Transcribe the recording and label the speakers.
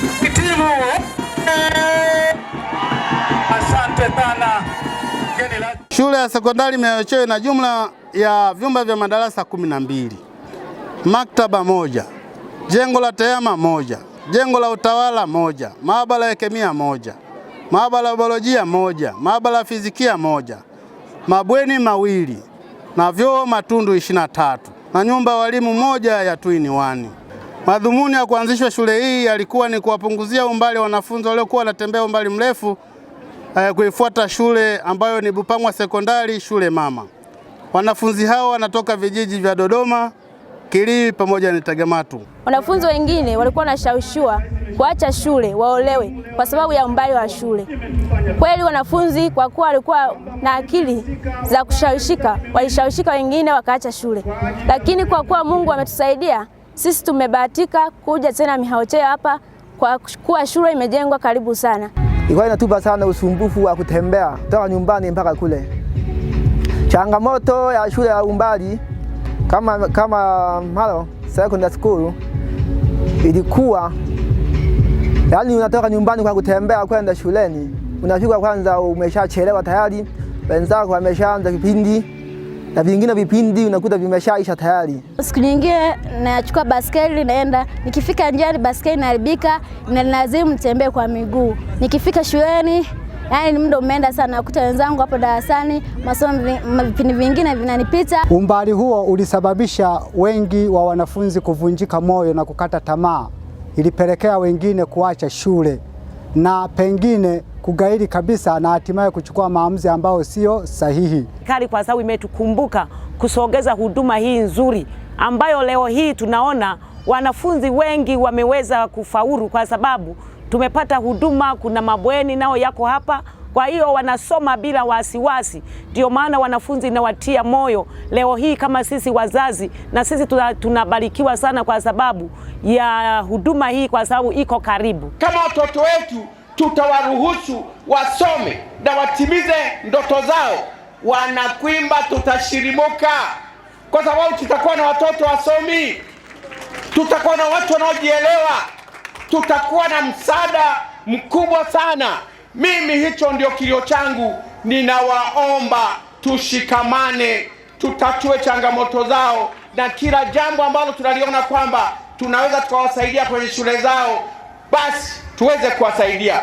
Speaker 1: Timu. Asante sana.
Speaker 2: Shule ya sekondari Mihayocheyo ina jumla ya vyumba vya madarasa 12, maktaba moja, jengo la tehama moja, jengo la utawala moja, maabara ya kemia moja, maabara ya biolojia moja, maabara ya fizikia moja, mabweni mawili na vyoo matundu 23 na nyumba ya walimu moja ya 2 in 1. Madhumuni ya kuanzishwa shule hii yalikuwa ni kuwapunguzia umbali wanafunzi waliokuwa wanatembea umbali mrefu kuifuata shule ambayo ni Bupangwa Sekondari, shule mama. Wanafunzi hao wanatoka vijiji vya Dodoma, Kiliwi pamoja na Itagamatu.
Speaker 3: Wanafunzi wengine walikuwa wanashawishiwa kuacha shule waolewe kwa sababu ya umbali wa shule. Kweli wanafunzi kwa kuwa walikuwa na akili za kushawishika, walishawishika wengine wakaacha shule, lakini kwa kuwa Mungu ametusaidia sisi tumebahatika kuja tena Mihayocheyo hapa kwa kuwa shule imejengwa karibu sana.
Speaker 4: Ilikuwa inatupa sana usumbufu wa kutembea kutoka nyumbani mpaka kule. Changamoto ya shule ya umbali kama Mhalo Secondary School ilikuwa yani, unatoka nyumbani kwa kutembea kwenda shuleni, unafika kwanza umeshachelewa tayari, wenzako wameshaanza kipindi na vingine vipindi unakuta vimeshaisha tayari.
Speaker 5: Siku nyingine nachukua baskeli naenda, nikifika njiani baskeli inaharibika, inanilazimu nitembee kwa miguu. Nikifika shuleni yani muda umeenda sana, nakuta wenzangu hapo darasani, masomo vipindi vingine vinanipita.
Speaker 6: Umbali huo ulisababisha wengi wa wanafunzi kuvunjika moyo na kukata tamaa, ilipelekea wengine kuacha shule na pengine kugairi kabisa na hatimaye kuchukua maamuzi ambayo sio sahihi.
Speaker 7: Serikali kwa sababu imetukumbuka kusogeza huduma hii nzuri ambayo leo hii tunaona wanafunzi wengi wameweza kufaulu kwa sababu tumepata huduma. Kuna mabweni nao yako hapa, kwa hiyo wanasoma bila wasiwasi. Ndio maana wanafunzi nawatia moyo leo hii, kama sisi wazazi na sisi tunabarikiwa sana kwa sababu ya huduma hii, kwa sababu iko karibu.
Speaker 8: Kama watoto wetu tutawaruhusu wasome na watimize ndoto zao, Wanakwimba tutashirimuka, kwa sababu tutakuwa na watoto wasomi, tutakuwa na watu wanaojielewa, tutakuwa na msaada mkubwa sana. Mimi hicho ndio kilio changu. Ninawaomba tushikamane, tutatue changamoto zao, na kila jambo ambalo tunaliona kwamba tunaweza tukawasaidia kwenye shule zao, basi tuweze kuwasaidia.